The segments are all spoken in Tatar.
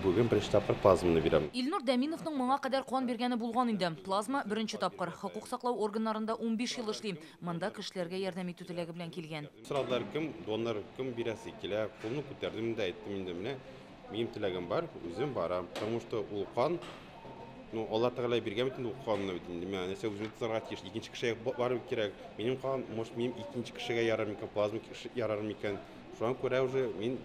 Бүген беренче тапкыр плазманы бирәм. Илнур Дәминовның моңа кадәр кан биргәне булган инде. Плазма беренче тапкыр. Хокук саклау органнарында 15 ел эшли. Монда кешеләргә ярдәм итү теләге белән килгән. Сорадылар, кем донор, кем бирәсе килә. Кулны күтәрдем дә әйттем инде, менә минем теләгем бар, үзем барам. Потому что ул кан, ну, Алла Тәгалә биргән бит инде ул канны бит инде. Миңа нәрсә үземне тотарга тиеш, икенче кешегә бару кирәк. Минем кан, может, минем икенче кешегә ярар микән, плазма ярар микән. Шуңа күрә уже мин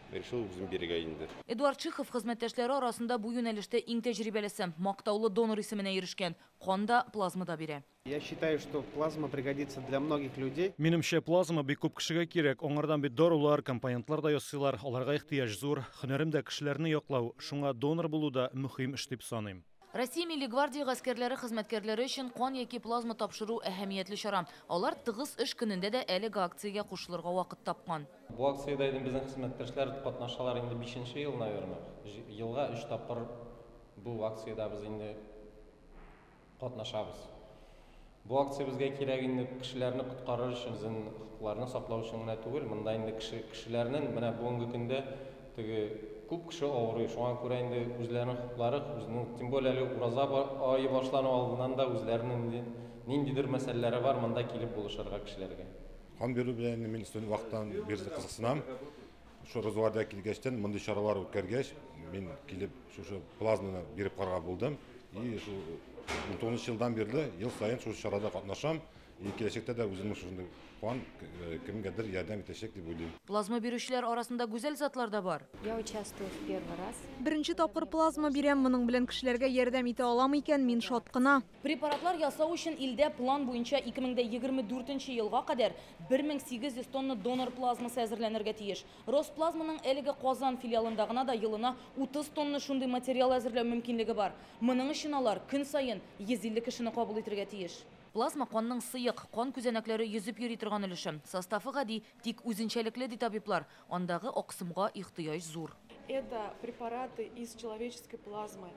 решил үзем бирергә инде. Эдуард Шихов хезмәттәшләре арасында бу юнәлештә иң тәҗрибәлесе. Мактаулы донор исеменә ирешкән. Кан да, плазма да бирә. Я считаю, что плазма пригодится для многих людей. Минемчә, плазма бик күп кешегә кирәк. Аңардан бит дарулар, компонентлар да ясыйлар. Аларга ихтыяҗ зур. Һөнәрем дә кешеләрне яклау. Шуңа донор булу да мөһим эш дип саныйм. Россия Милли гвардия гаскәрләре хезмәткәрләре өчен кан яки плазма тапшыру әһәмиятле чара. Алар тыгыз эш көнендә дә әлеге акциягә кушылырга вакыт тапкан. Бу акциядә инде безнең хезмәттәшләр катнашалар инде 5нче ел, наверное. Елга 3 тапкыр бу акциядә без инде катнашабыз. Бу акция безгә кирәк инде кешеләрне коткарыр өчен, безнең хокукларны саклау өчен генә түгел, монда инде кешеләрнең менә бүгенге көндә теге күп кеше авырый, шуңа күрә инде үзләренең хокуклары, үзенең, тем более әле ураза ае башлану алдыннан да үзләренең ниндидер мәсьәләләре бар, монда килеп булышырга кешеләргә. Кан бирү белән инде мин студент вакыттан бирле кызыксынам. Шул Росгвардия килгәчтән, мондый чаралар үткәргәч, мин килеп шушы плазманы биреп карарга булдым. И шул 19 елдан бирле ел саен шул чарада катнашам. И киләчәктә дә үземнең шушындый кан кемгәдер ярдәм итәчәк дип уйлыйм. Плазма бирүчеләр арасында гүзәл затлар да бар. Я участвую в первый раз. Беренче тапкыр плазма бирәм, моның белән кешеләргә ярдәм итә алам икән, мин шат кына. Препаратлар ясау өчен илдә план буенча 2024 елга кадәр 1800 тонна донор плазмасы әзерләнергә тиеш. Росплазманың әлеге Казан филиалында гына да елына 30 тонна шундый материал әзерләү мөмкинлеге бар. Моның өчен алар көн саен 150 кешене кабул итәргә тиеш. Плазма канның сыек, кан күзәнәкләре йөзеп йөри торган өлеше. Составы гади, тик үзенчәлекле ди табиблар. Андагы аксымга ихтыяҗ зур. Это препараты из человеческой плазмы.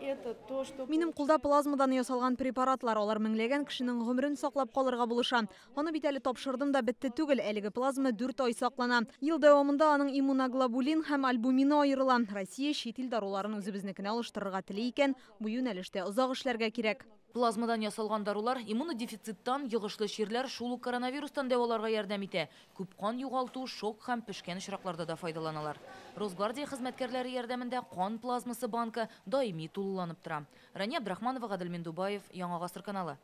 Это то, что Минем кулда плазмадан ясалган препаратлар, алар меңләгән кешенең гомерен саклап калырга булыша. Аны бит әле тапшырдым да бетте түгел, әлеге плазма 4 ай саклана. Ел дәвамында аның иммуноглобулин һәм альбумины аерыла. Россия чит ил даруларын үзебезнекенә алыштырырга тели икән, бу юнәлештә озак эшләргә кирәк. Плазмадан ясалган дарулар иммунодефициттан, йогышлы чирләр, шул ук коронавирустан дәваларга ярдәм итә. Күп кан югалту, шок һәм пешкән очракларда да файдаланалар. Росгвардия хезмәткәрләре ярдәмендә кан плазмасы банкы даими тулыланып тора. Рания Абдрахманова, Гадел Миндубаев, Яңа Гасыр каналы.